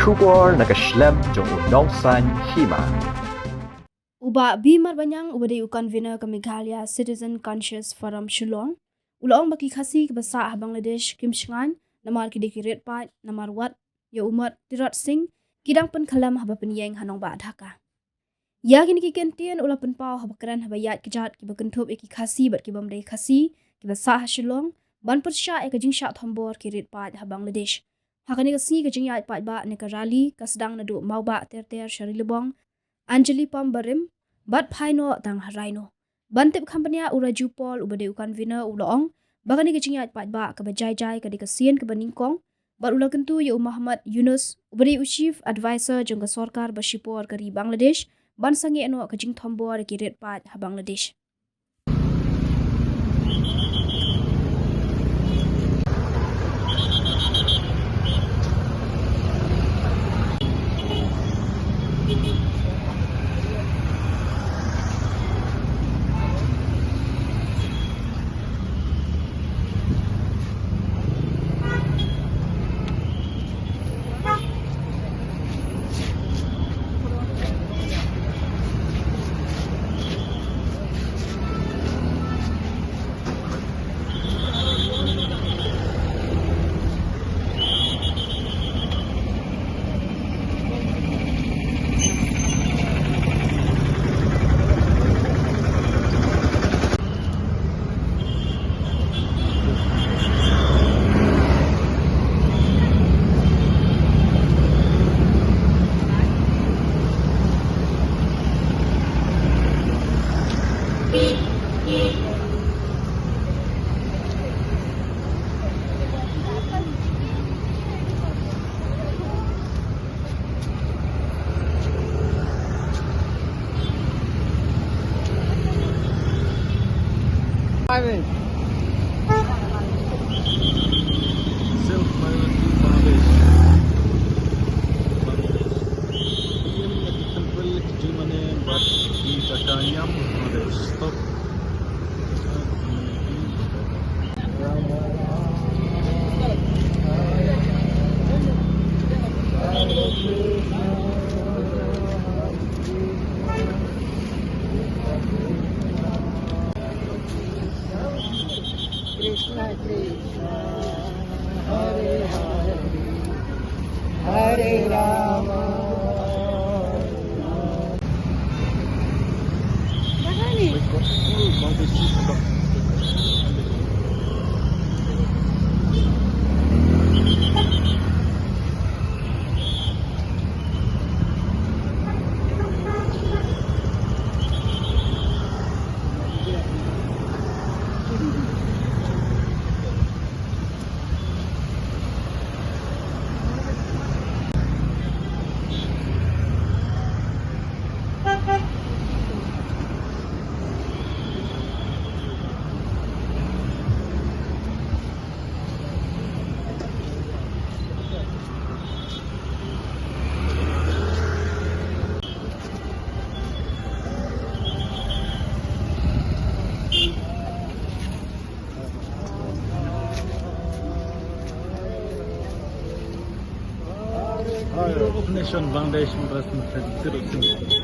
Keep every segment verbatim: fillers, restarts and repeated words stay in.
Khubor na ka shlem jong u Nongsaiñ Hima. U Bah B Marbaniang, uba dei u convener ka Meghalaya Citizen Conscious Forum Shillong, u la ong ba ki Khasi kiba sah ha Bangladesh kim shngaiñ namar ki dei ki riewpaid, namar wat ïa u Mot Tirot Sing ki dang pynkhlem haba pynïeng ha nongbah Dhaka. Ïa kine ki kyntien u la pynpaw haba kren haba ïaid kjat kiba kynthup ïa ki Khasi bad ki bym dei Khasi kiba sah ha Shillong ban pyrshah ïa ka jingshah thombor ki riewpaid ha Bangladesh. Ha kane ka sngi ka jingïaid paidbah ne ka rally ka sdang naduh Mawbah ter ter sha Rilibong, Anjali Pump barim bad phai noh tang ha Rhino. Ban tip kham bniah, u Raju Paul, uba dei u convener, u la ong ba kane ka jingïaid paidbah kaba jai jai ka dei ka sien kaba nyngkong, bad u la kyntu ïa u Mohammad Yunus, uba dei u Chief Advisor jong ka sorkar ba shipor ka ri Bangladesh, ban sangeh noh ka jingthombor ïa ki riewpaid ha Bangladesh. Highway. Silk Highway to Bangladesh. Bangladesh. Iem na ki temple ki jingmane bad ki jaka ñiam Bangladesh. Stop. Krishna Krishna, Hare Hare, Hare Rama. Nation Bangladesh International Festival.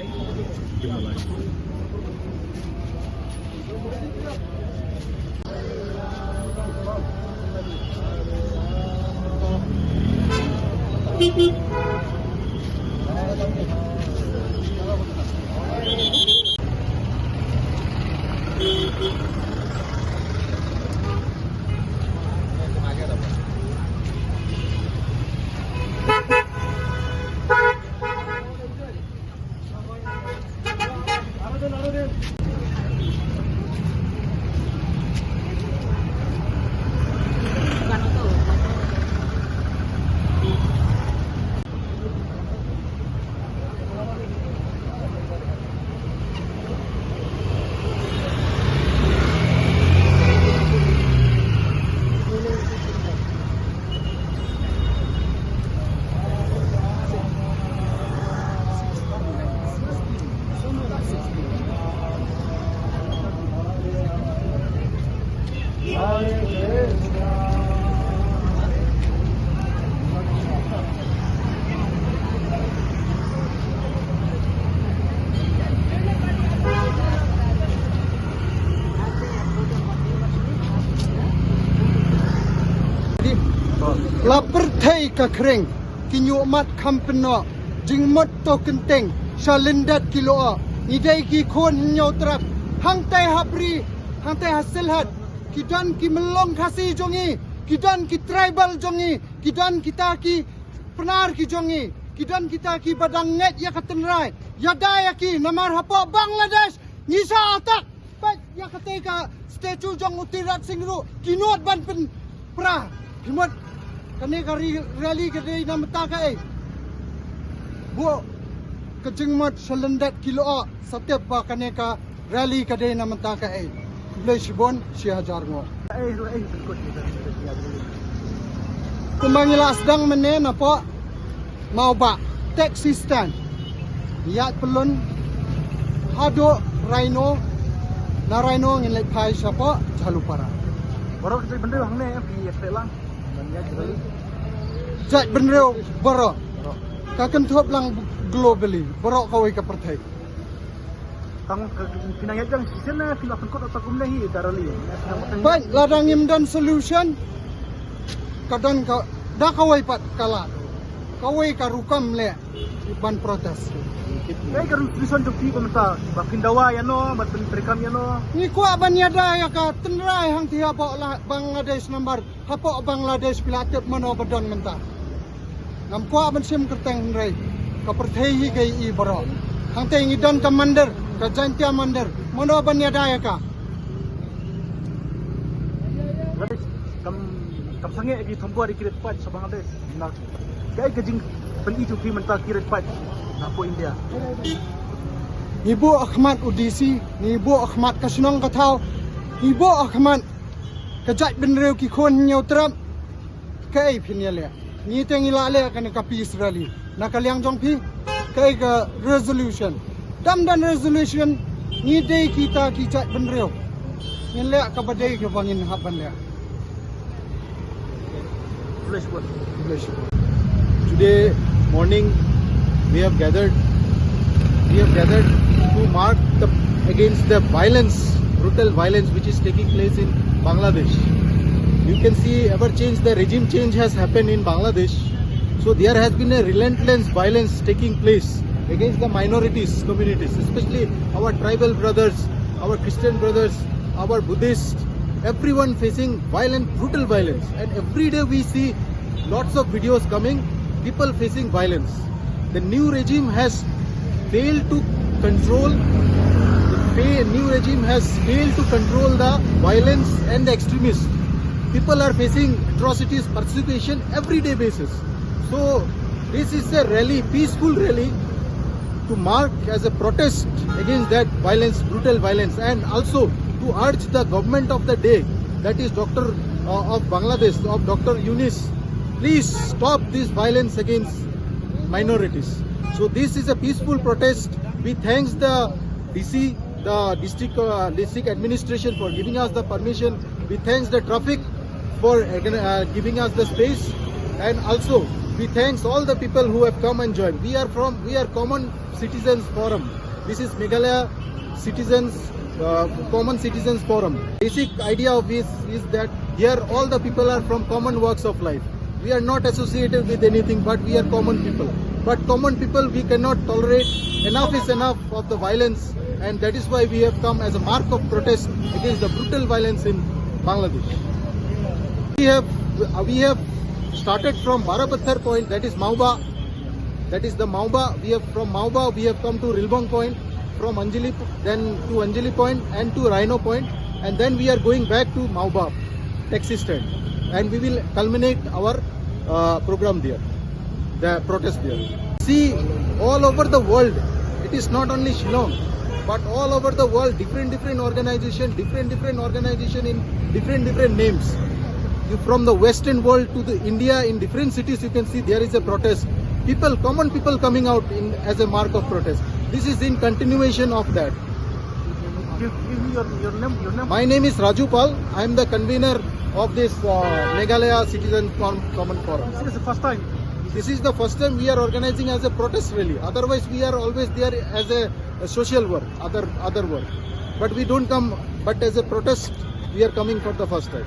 Ka pyrthei ka khring, ki ñiuh mat kham pynnoh, jingmut to kynting, sha lyndet ki lyoh, ngi dei ki khun hynñiew trep, hangtei ha bri, hangtei ha Sylhet, ki don ki myllung Khasi jong ngi, ki don ki tribal jong ngi, ki don kita ki Pnar ki jong ngi, ki don kita kiba dang ngeit ïa ka tynrai. Ïada ïa ki namar hapoh Bangladesh ngi sa attack. Peit ïa katei ka statue jong u Tirot Singh ruh ki nud ban pynpra. Ki mut kane ka ri-, rally ka dei na mynta kaei? Buh ka jingmut sha lyndet ki lyoh, sa tip ba kane ka rally ka dei na mynta kaei. Khublei shibun, shi hajar nguh. Kumba ngi la sdang mynne napoh Mawbah taxi stand, ïaid pyllun haduh Rhino, na Rhino ngin leit phai shapoh Jhalupara. Baroh ki jaitbynriew hangne phi ïaid lang. Jaitbynriew baroh, ka kynthup lang globally, baroh kawei ka pyrthei. Tang ka, phi nang ïaid jang shisien ne phi la pynkut ata kumne hi ka rally? Peit, lada ngim don solution, ka don ka, da kawei pat ka lad, kawei ka rukom leh ban protest. Kaei ka resolution jong phi ba mynta, ba phin dawa ïano, ba phin treikam ïano? Ngi kwah ban ïada ïa ka tynrai hangtei hapoh Bangladesh namar hapoh Bangladesh phi la tip mano ba don mynta. Ngam kwah ban shim kyrteng hynrei ka pyrthei hi ka ïohi baroh. Hangtei ngi don ka mandir, ka Jaintia mandir, mano ban ïada ïa ka? Kam, kam sangeh ki thombor ki rit paid sha Bangladesh. Na kaei ka jingpyni jong phi mynta ki rit paid na hapoh India? Ngi buh ha khmat u D C, ngi buh ha khmat ka shnong ka thaw, ngi buh ha khmat ka jaitbynriew ki khun hynñiew trep. Kaei phin ïaleh? Ngi te ngi la leh kane ka peace rally. Na ka liang jong phi, kaei ka resolution? Dam don resolution, ngi dei kita ki jaitbynriew. Ngin leh kaba dei kaba ngin hap ban leh. Khublei shibun. Today morning, we have gathered, we have gathered to mark the, against the violence, brutal violence which is taking place in Bangladesh. You can see ever change, the regime change has happened in Bangladesh. So there has been a relentless violence taking place against the minorities communities, especially our tribal brothers, our Christian brothers, our Buddhist, everyone facing violent, brutal violence. And every day we see lots of videos coming, people facing violence. The new regime has failed to control, the fa-, new regime has failed to control the violence and the extremists. People are facing atrocities, persecution every day basis. So this is a rally, peaceful rally to mark as a protest against that violence, brutal violence, and also to urge the government of the day, that is Doctor, uh, of Bangladesh, of Doctor Yunus, please stop this violence against minorities. So this is a peaceful protest. We thanks the D C, the district, uh, district administration for giving us the permission. We thanks the traffic for, uh, giving us the space, and also we thanks all the people who have come and joined. We are from, we are Common Citizens Forum. This is Meghalaya Citizens, uh, Common Citizens Forum. Basic idea of this is that here all the people are from common walks of life. We are not associated with anything, but we are common people. But common people, we cannot tolerate. Enough is enough of the violence, and that is why we have come as a mark of protest against the brutal violence in Bangladesh. We have, we have started from Barapathar point, that is Mauba. That is the Mauba. We have, from Mauba, we have come to Rilbong point, from Anjali, then to Anjali point and to Rhino point, and then we are going back to Mauba taxi stand, and we will culminate our, uh, program there, the protest there. See, all over the world, it is not only Shillong, but all over the world, different, different organization, different, different organization in different, different names. You, from the Western world to the India, in different cities, you can see there is a protest. People, common people coming out in, as a mark of protest. This is in continuation of that. Give, give me your, your name, your name. My name is Raju Pal. I am the convener of this, uh, Meghalaya Citizen Com-, Common Forum. This is the first time. This is the first time we are organizing as a protest rally. Otherwise, we are always there as a, a social work, other, other work. But we don't come, but as a protest, we are coming for the first time.